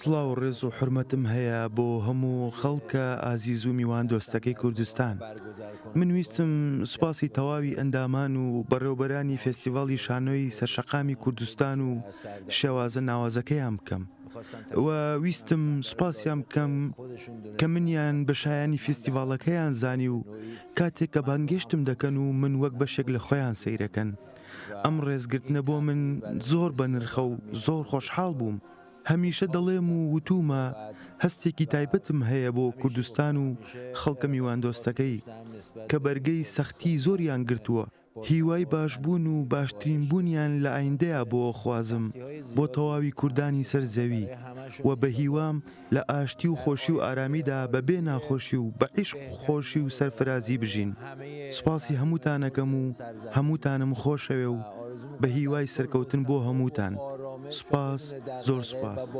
سڵاو و ڕێز و حورمەتم هەیە بۆ هەموو خەڵکە ئازیز و میواندۆستەکەی کوردستان. من ویستم سوپاسی تەواوی ئەندامان و بەڕێوبەرانی فێستیڤاڵی شانۆی سەرشەقامی کوردستان و شێوازە ناوازەکەیان بکەم و ویستم سوپاسیان بکەم کە منیان بە شایانی فیستیڤاڵەکەیان زانی و کاتێک کە بانگێشتم دەکەن و من وەک بەشێک لە خۆیان سەیرەکەن. ئەم ڕێزگرتنە بۆ من زۆر بەنرخە و زۆر خۆشحاڵ بووم. هەمیشە دەڵێم و وتوومە هەستێکی تایبەتم هەیە بۆ کوردستان و خەڵکە میواندۆستەکەی کە بەرگەی سەختی زۆریان گرتووە. هیوای باشبوون و باشترین بوونیان لە ئایندەیا بۆ ئەخوازم بۆ تەواوی کوردانی سەر زەوی و بەهیوام لە ئاشتی و خۆشی و ئارامیدا بە بێ ناخۆشی و بە عیشق و خۆشی و سەرفرازی بژین. سوپاسی هەمووتان ئەکەم و هەمووتانم خۆشەوێ و بە هیوای سەرکەوتن بۆ هەمووتان. سوپاس زۆر سوپاس.